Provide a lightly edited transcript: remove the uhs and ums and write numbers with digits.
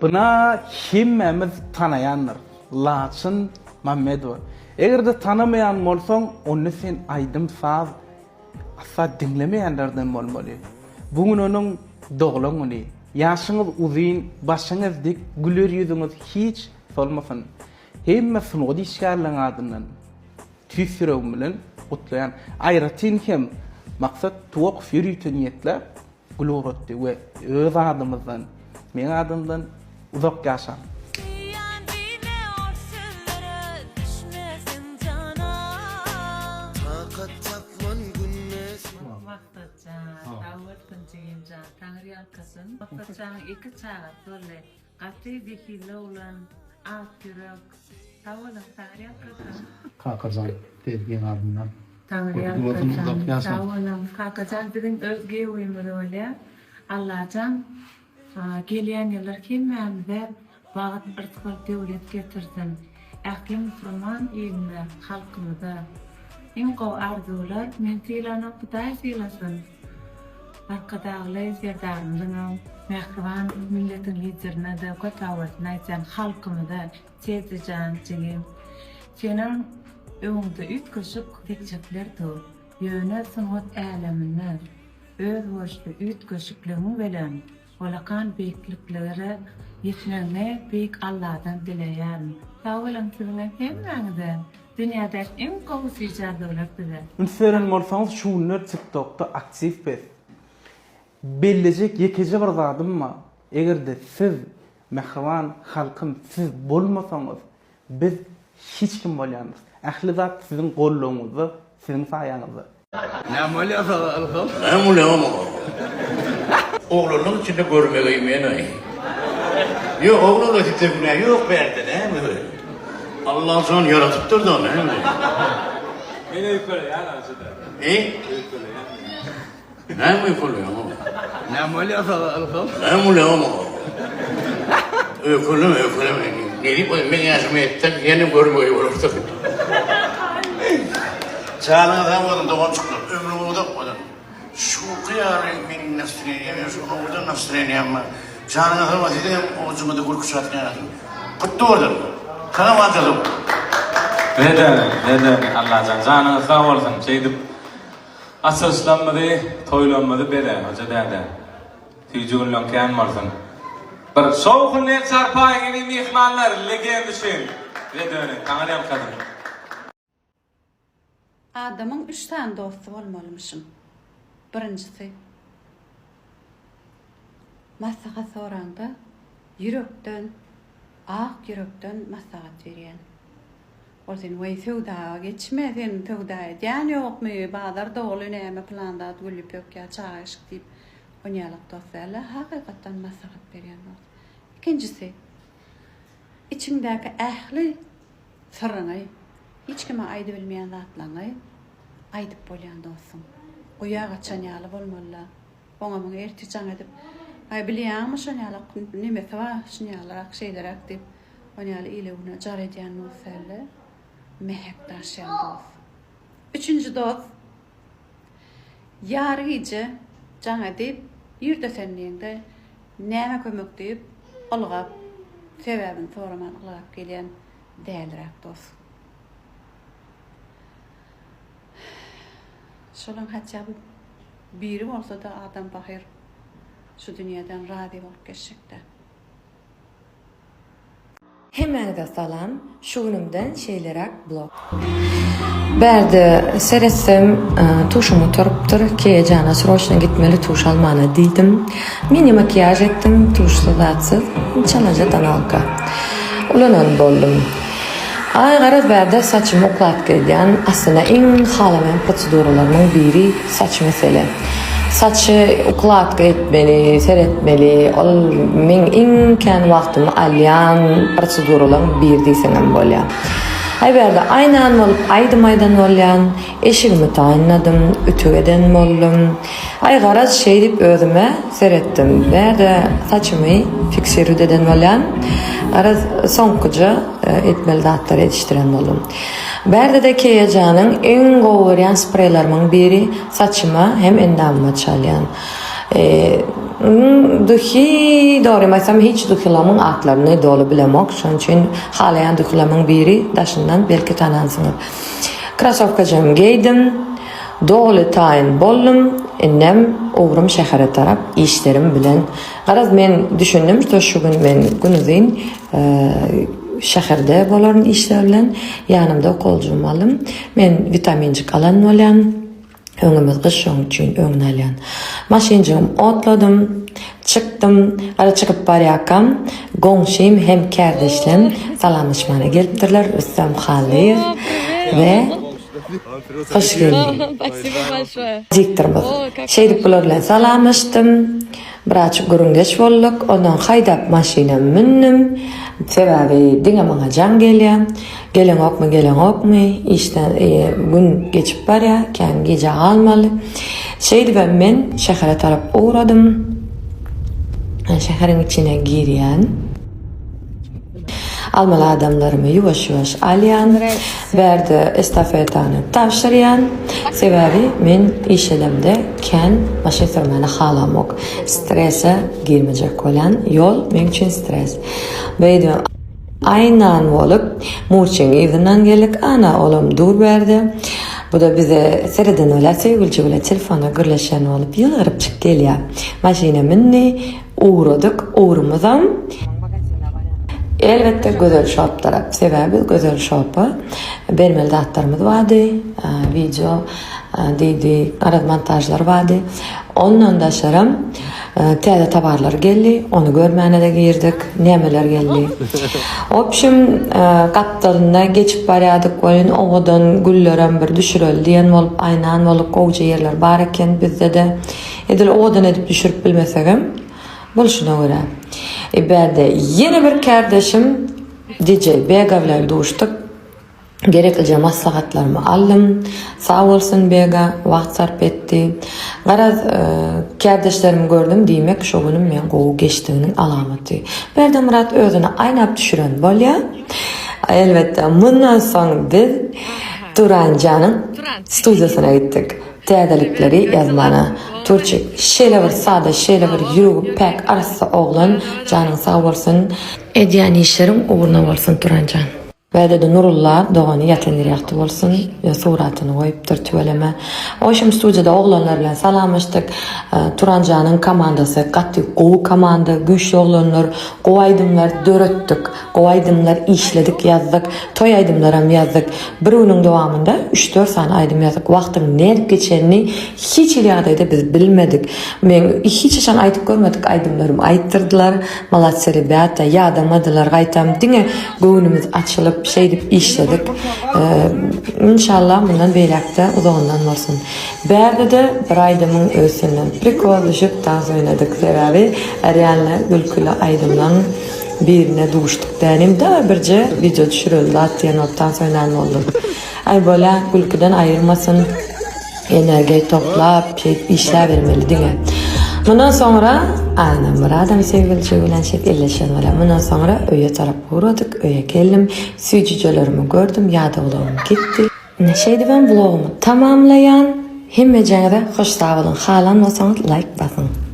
Buna hemmämiz tanaýandyr. Laçyn Mammedowa. Eger-de tanamaýan bolsaň, onda sen aýdym-saz asla diňlemeýänlerden bolmaly. Bu gün onuň doglan güni. Ýaşyňyz uzyn, başyňyz dik, güler ýüzüňiz hiç solmasyn. Hemme sungat işgärleriň adyndan tüýs ýüregim bilen gutlaýan. Aýratyn hem Maksat Tuwakow ýörite niýetläp gül ugratdy we öz adymyzdan, meň adymdan uzak ýaşaň. Zyýan diýme ol sözlere düşmesin jana. Takat tapman günde. Maksat jan sag bolsun jigim jan Taňry ýalkasyn. Maksat janyň iki çagasy boldy. Gaty zehinli oglan, ak ýürek. Sag boluň, Taňryýalkasyn. Kakajan Sezgiň adyndan Taňryýalkasyn, Gutly bolsun uzak ýaşaň. Sag boluň. Kakajan biziň öz giýewimiz bolýar. Allajan gelýän ýyllar hemmämize bagt, yrsgal, döwlet getirsin. Ähli musulman iline, halkymyza iň gowy arzuwlar. Men sylanok Hudaý sylasyn. Arkadagly Serdarymyzyňam, mähriban milletiň Liderine-de köp sagbolsun aýtýan halkymyza, Teddy jan jigim, seniň öňüňde üýtgeşik tekjekler dur. Ýöne sungat äleminde özboluşly üýtgeşikligiň bilen ullakan beýikliklere ýetmegiňi Beýik Alladan dileýärin. Sag boluň siziňem hemmäňize! Dünýädäki iň gowy süýji arzuwlar size! Üns beren bolsaňyz şu günler TikTokda aktiw pes. Bellejek ýekeje bir zadym bar. Egerde siz mähriban halkym siz bolmasaňyz biz hiç kim bolýandyrys. Ähli zat siziň goldawyňyzda siziň saýaňyzda. Näme bolýar saňa Ylham? Näme bolýar oňa? Oglanlaň içinde görmegeý men-aý. Ýok, oglanlar sizde günä ýok bärde näme? Allajan ýaradypdyr-da näme? Men öýkeleýän ajy-da. Eý? Öýkeleýän men. Näme öýkeleýäň oňa? Näme bolýar saňa Ylham? Näme bolýar oňa? Öýkeleme, öýkeleme. Nesip bolsa meň ýaşyma ýetsem ýene görmegeý bolarsyň. Janyňyz sag bolsun doganjyklar, ömrüňiz uzak bolsun. Şuňky ýaly meniň nastreniýam ýok, şu owadan nastreniýam bar. Janyňyz sag bolsun, siziňem ujyňyza gülki çatýan. Gutly bolsun. Salam Atalyk. Redene, redene, Allajan janyňyz sag bolsun, şeýdip açylyşlarymyzy, toýlarymyzy beze, Hoja däde. Süýji günleň kän bolsun. Bir şowhunly el çarpaýyň indi myhmanlar, legenda üçin. Redene, saňa ýalkadym. Adamyň üç sany dosty bolmalymyşyn. Birinjisi, maslahat soraňda ýürekden, ak ýürekden maslahat berýän. Ol seni weý söwdaga geçme, sen söwda edýän ýokmy, bazar doly näme pylan zat gül ýüpek ýa çaga eşik diýip onýalak dost däl-de, hakykatdan maslahat berýän dost. Ikinjisi, içiňdäki ähli Syryňy, hiç kime aýdybilmeýän zatlaňy aýdyp bolýan dostuň. Guýa gaçan ýaly bolmalyda. Oňa muňa ertir jaň edip, Aý, bilýäňmi şon ýalak nemesi bar, şun ýalyrak, şeýleräk diýip, on ýaly ile-güne jar edýän dost dälde, mähek daşýan dost. Üçünji dost, ýary gije jaň edip, Nirde sen diýeňde, Näme kömek diýip, ylgap, sebäbini soraman ylgap gelýän däliräk dost. Şolaň hatda bir biri bolsa-da adam pahyr şu dünýeden razy bolup geçjekdä. Hemmäňize salam şu günümden şeýleräk blog. Bärde seretsem tuşum gutarypdyr Keýa jana sroçno gitmeli tuş almana diýdim. Mini makiýaž etdim tuşsuz zatsyz çalaja tonalka ulanan boldum. Aý garaz bärde saçymy ukladka edýän aslynda iň halamaýan proseduralarymyň biri Saç mesele. Saçy ukladka etmeli, seretmeli, ol meň iň kän wagtymy alýan proseduralaryň biri diýseňem bolýar. Aý bärde aýnan bolup aýdym aýdan bolýan, eşigimi taýynladym, ütük eden boldum. Aý garaz şeýdip özüme seretdim. Bärde saçymy fiksirut eden bolýan. Garaz soňkuja etmeli zatlary edişdiren boldum. Bärde-de Keýa janyň iň gowy görýän spreýlerimiň biri saçyma hem endamyma çalýan. Duhi, dogrymy aýtsam hiç duhilamyň atlaryny doly bilemok, şonuň üçin halaýan duhilamyň biri daşyndan belki tanansyňyz. Krasowkajygymy geýdim, doly taýyn boldum, indem ugrum şähere tarap işlerim bilen. Garaz men düşündim, şo şu gün men günuzyn şäherde bolaryn işler bilen, ýanymda ukoljygym aldym. Men witaminjik alan bolýan. Öňümiz gyş şoň üçin öňüni alýan. Maşynjygym otladym. Çykdym. Gara çykyp barýarkam goňşym hem kärdeşlem salamlaşmana gelipdirler Rüstem Hallyýew we Hoş geldiň. Diktorymyz. Şeýdip bular bilen salamlaşdym. Birazjyk gürrüňdeş bolduk. Ondan haýdap maşyna mündüm. Sebäbi diňe maňa jaň gelýär. Geleňokmy, geleňokmy? Işden gün geçip barýar, kän gijä galmaly. Şeýdibem men şähere tarap ugradym. Şäheriň içine girýän. Almaly adamlarymy ýuwaş-ýuwaş alýan. Bärde estafetany tabşyrýan. Sebäbi men iş edemde kän maşyn sürmäni halamok. Strese girmejek bolýan. Ýol meň üçin stres. Beýdibem aýnan bolup Murçyň yzyndan geldik. Ana, olam dur bärde. Bu-da bize sereden bolýar. Söýgüliji bilen telefonda gürleşen bolup ýylgyrypjyk gelýär. Maşyna mündi. Ugradyk, ugrumyzam elbetde Gözel shop tarap. Sebäbi biz Gözel shopa bermeli zatlarymyz bardy, wideo diýdi, garaz montažlar bardy. Ondan daşaram täze towarlar geldi, ony görmäne-de girdik, nämeler geldi. Wobşem, gapdalynda geçip barýardyk welin owadan güllerem bir düşüreli diýen bolup, aýnan bolup gowja ýerler bar eken bizde-de. Edil owadan edip düşürip bilmesegem, bolşuna görä. E bärde ýene bir kärdeşim DJ Bega bilen duşduk. Gereklije maslahatlarymy aldym. Sag bolsun Bega, wagt sarp etdi. Garaz, kärdeşlerimi gördüm, diýmek şo günüm meň gowy geçdiginiň alamaty. Berdimyrat özüni aýnap düşüren bolýa. Elbetde, mundan soň biz Turanjanyň studiýasyna gitdik. Täzelikleri ýazmana. Turçik şeýle bir sada şeýle bir ýüregi päk arassa oglan janyň sag bolsun. Edýän işleriň ugruna bolsun Turanjan. Bädede Nurulla dogany ýatan ýeri ýagty bolsun suratyny goýupdyr tüweleme. Oşum studiýada oglanlar bilen salamlaşdyk. Turanjanyň komandasy gaty gowy komanda güýçli oglanlar gowy aýdymlar döretdik. Gowy aýdymlar işledik ýazdyk. Toý aýdymlaram ýazdyk. Bir günüň dowamynda üç-dört sany aýdym ýazdyk. Wagtyň nädip geçenini hiç hili ýagdaýda biz bilmedik. Meň hiç haçan aýdyp görmedik aýdymlarymy aýtdyrdylar. Maladsy rebýata, ýadamadylar gaýtam diňe göwnümiz açylyp şeýdip işledik. Inşallah mundan beýläk-de uzagyndan bolsun. Bärde-de bir aýdymyň üstünden prikol düşüp tans oýnadyk. Sebäbi realno gülküli aýdymlaň Birine duşduk dänim da birje wideo düşüreli zat diýen bolup tans oýnan boldum. Aý bolýa gülküden aýyrmasyn energiýa toplap şeýdip işläbermeli diňe. Mundan soňra Ana Myradam söýgülijigi bilen şeýdip elleşen bolýar. Mundan soňra öýe tarap ugradyk öýe geldim süýjüjelerimi gördüm ýadawlygym gitdi. Ine şeýdibem vlogymy tamamlaýan. Hemmejeňize hoş sag boluň halan bolsaňyz laýk basyň.